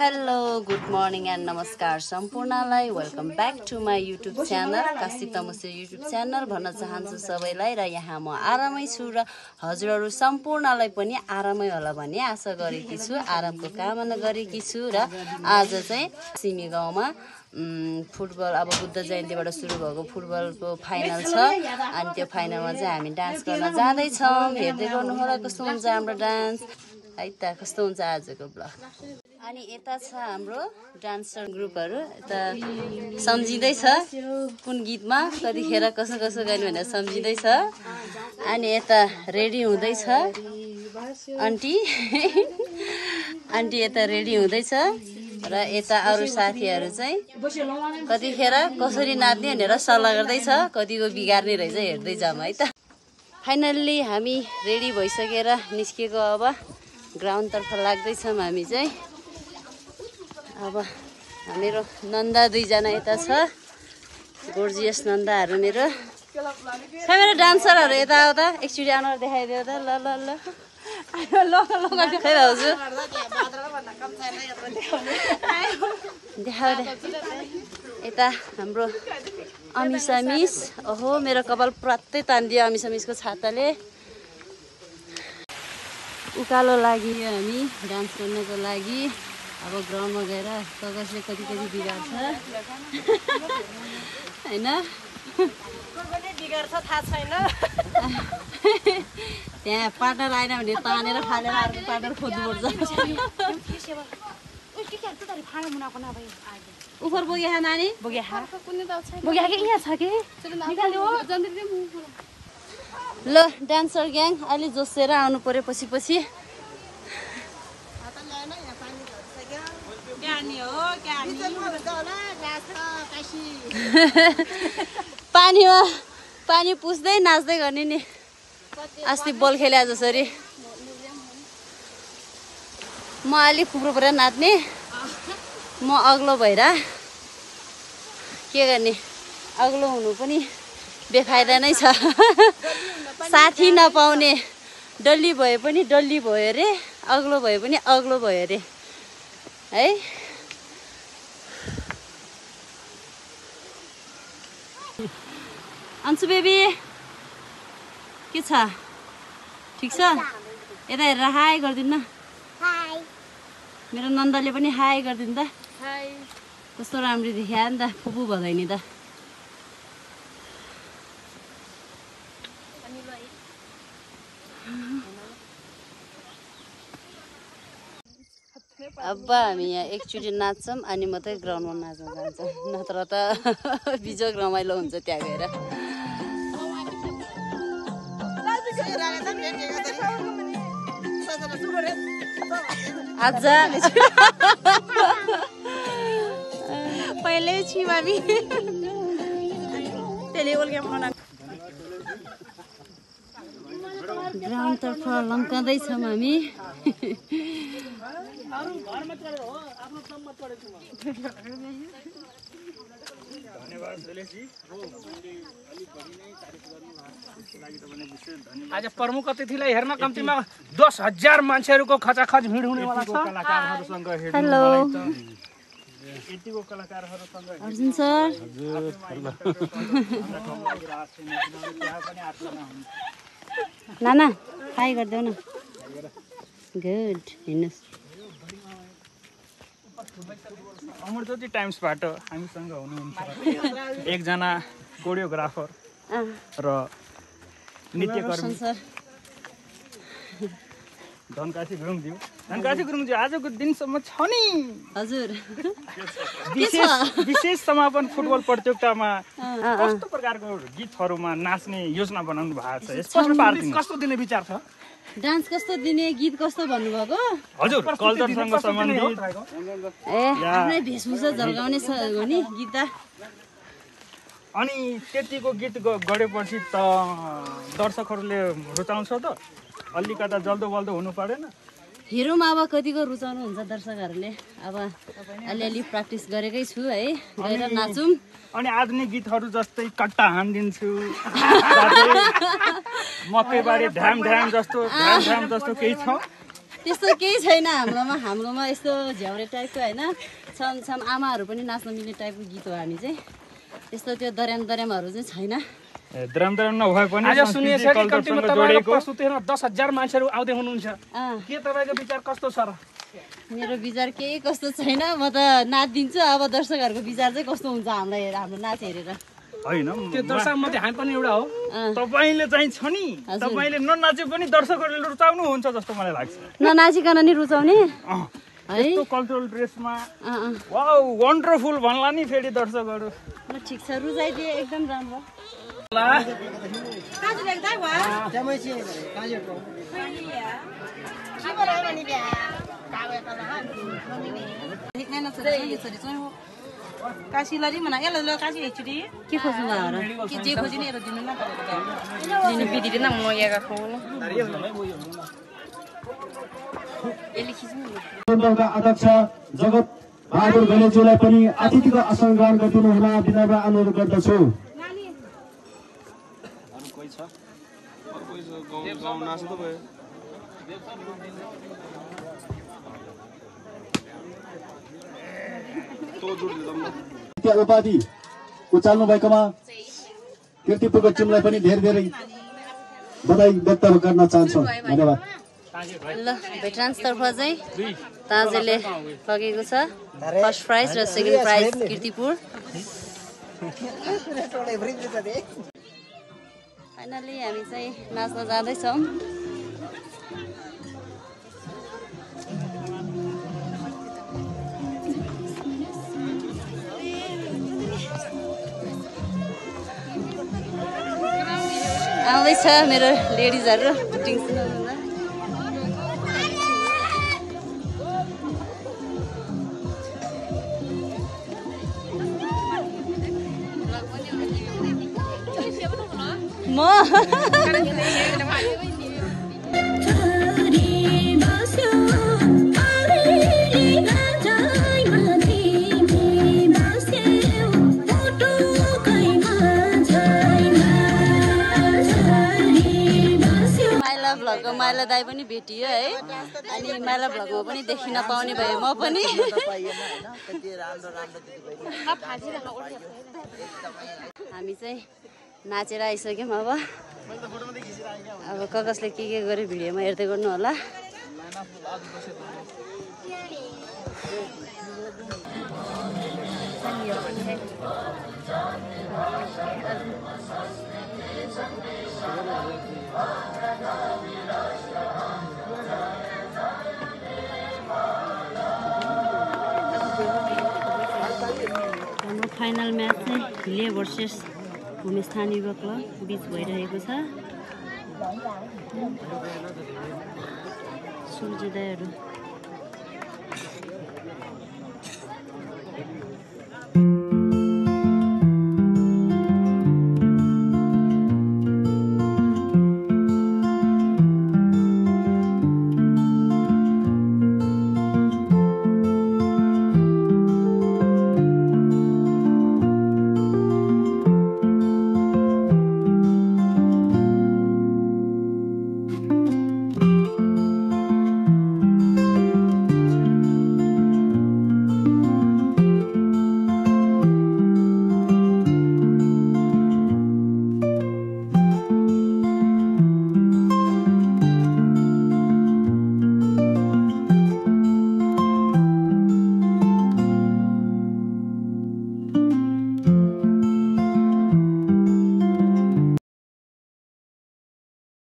hello good morning and नमस्कार सम्पूर्णलाई welcome back to my YouTube channel Kashi Tamse YouTube channel भन्न चाहन्छु सबैलाई र यहाँ म आरामै छु र हजुरहरू सम्पूर्णलाई पनि आरामै होला भन्ने आशा गरेकी छु आरामको कामना गरेकी छु र आज चाहिँ सिमी गाउँमा फुटबल अब बुद्ध जयन्तीबाट सुरु भएको फुटबलको फाइनल छ अनि त्यो फाइनलमा चाहिँ हामी डान्स गर्न जाँदैछौँ हेर्दै गर्नु होला कस्तो हुन्छ हाम्रो डान्स है त कस्तो हुन्छ आजको ब्लग अनि यता छ हाम्रो डान्सर ग्रुपहरू यता सम्झिँदैछ कुन गीतमा कतिखेर कसो कसो गर्ने भनेर सम्झिँदैछ अनि यता रेडी हुँदैछ आन्टी आन्टी यता रेडी हुँदैछ र यता अरू साथीहरू चाहिँ कतिखेर कसरी नाच्ने भनेर सल्लाह गर्दैछ कतिको बिगार्ने रहेछ हेर्दै जाऊँ है त फाइनल्ली हामी रेडी भइसकेर निस्केको अब ग्राउन्डतर्फ लाग्दैछौँ हामी चाहिँ अब मेरो नन्दा दुईजना यता छ गोर्जियस नन्दाहरू मेरो खै मेरो डान्सरहरू यता आउँदा एकचोटि अनुहार देखाइदियो त ल ल ल खै भाउजू देखाउ यता हाम्रो अमिसा मिस ओहो मेरो कपाल प्रात्तै तानिदियो अमिसा मिसको छाताले उकालो लागि हामी डान्स गर्नको लागि अब ग्राउन्डमा गएर कसले कति कति बिगार्छ होइन बिगार्छ थाहा छैन त्यहाँ पार्टनर आएन भने तानेर फालेर अर्को पार्टनर खोज्नुपर्छ उफर बोग्या नानी बोग्या यहाँ छ कि ल डान्सर ग्याङ अलि जोसेर आउनु पर्यो पछि पछि पानीमा पानी पुस्दै नाच्दै गर्ने नि अस्ति बल खेले जसरी म अलिक फुक्रो परेर नाच्ने म अग्लो भएर के गर्ने अग्लो हुनु पनि बेफाइदा नै छ साथी नपाउने डल्ली भए पनि डल्ली भयो अरे अग्लो भए पनि अग्लो भयो अरे है अन्सु बेबी के छ ठिक छ यता हेरेर हाई गरिदिनु न मेरो नन्दले पनि हाई गरिदिनु त कस्तो राम्रो देखियो नि त फुपू भदैनी त अब हामी यहाँ एकचोटि नाच्छौँ अनि मात्रै ग्राउन्डमा नाच्न जान्छौँ नत्र त बिजोग रमाइलो हुन्छ त्यहाँ गएर आज पहिले छि मामी त्यसले ग्राउन्डतर्फ लम्काउँदैछौँ हामी आज प्रमुख अतिथिलाई हेर्न कम्तीमा 10,000 मान्छेहरूको खचाखच भिड हुनेवाला छ कलाकारहरूसँग हेलो यतिको कलाकारहरूसँग अर्जुन सर नाना हाई गरिदेऊ न गुड हिँड्नुहोस् अमरज्योति टाइम्सबाट हामीसँग हुनुहुन्छ एकजना कोरियोग्राफर र नृत्यकर्मी धनकासी गुरुङज्यू आजको दिनसम्म छ नि हजुर विशेष समापन फुटबल प्रतियोगितामा कस्तो प्रकारको गीतहरूमा नाच्ने योजना बनाउनु भएको छ कस्तो दिने विचार छ डान्स कस्तो दिने गीत कस्तो भन्नुभएको हजुर कल्चरसँग सम्बन्धित आफ्नै भेषभूषा झल्काउने हो नि गीत अनि त्यतिको गीत गरेपछि त दर्शकहरूले रुचाउँछ त अलिकता जल्दो बल्दो हुनु परेन हेरौँ अब कतिको रुचाउनुहुन्छ दर्शकहरूले अब अलिअलि प्र्याक्टिस गरेकै छु है गएर नाचौँ अनि आधुनिक गीतहरू जस्तै कट्टा हान्दिन्छु मकैबारी ढ्याम ढ्याम जस्तो केही छ त्यस्तो केही छैन हाम्रोमा यस्तो झ्याउरे टाइपको होइन छन् आमाहरू पनि नाच्न मिल्ने टाइपको गीत हो हामी चाहिँ त्यस्तो त्यो दर्यामहरू चाहिँ छैन द्रम नभए पनि आज सुनिएछ कि कम्तीमा तपाईँको प्रस्तुतिमा 10,000 मान्छेहरू आउँदै हुनुहुन्छ के तपाईँको विचार कस्तो छ र मेरो विचार केही कस्तो छैन म त नाचिदिन्छु अब दर्शकहरूको विचार चाहिँ कस्तो हुन्छ हाम्रो नाच हेरेर होइन त्यो दर्शक मध्ये हामी पनि एउटा हो तपाईले चाहिँ छ नि तपाईले ननाचे पनि दर्शकहरूले रुचाउनु हुन्छ जस्तो मलाई लाग्छ ननाचिकन नि रुचाउने यस्तो कल्चरल ड्रेसमा वाउ वन्डरफुल भन्ला नि फेरि दर्शकहरू ल ठिक छ रुचाइदिए एकदम राम्रो काशीलाई मना यसलाई काशी एकचोटि के खोज्नु भयो र के जे खोजी नि हेर दिनु न दिनु बिदिले न म यहाँ खाउनु केन्द्रका अध्यक्ष जगत बहादुर घलेज्यूलाई पनि अतिथिको आसन ग्रहण गरिदिनु हुन विनम्र अनुरोध गर्दछु उपाधि उचाल्नु भएकोमा कीर्तिपुरको टिमलाई पनि धेरै बधाई व्यक्त गर्न चाहन्छौँ धन्यवाद ल भेटरान्स तर्फ चाहिँ ताजेले लगेको छ फर्स्ट प्राइज र सेकेन्ड प्राइज कीर्तिपुर फाइनली हामी चाहिँ नाच्न जाँदैछौँ आउँदैछ मेरो लेडिजहरू बुटिङ सुनाउनुलाई माइला दाई पनि भेटियो है अनि माइला भ्लगमा पनि देखिन पाउने भयो म पनि हामी चाहिँ नाचेर आइसक्यौँ अब कसले के गर्यो भिडियोमा हेर्दै गर्नु होला हाम्रो फाइनल म्याच चाहिँ हिले भर्सेस भूमिस्थान युवा क्लब बीच भइरहेको छ सूर्योदयहरू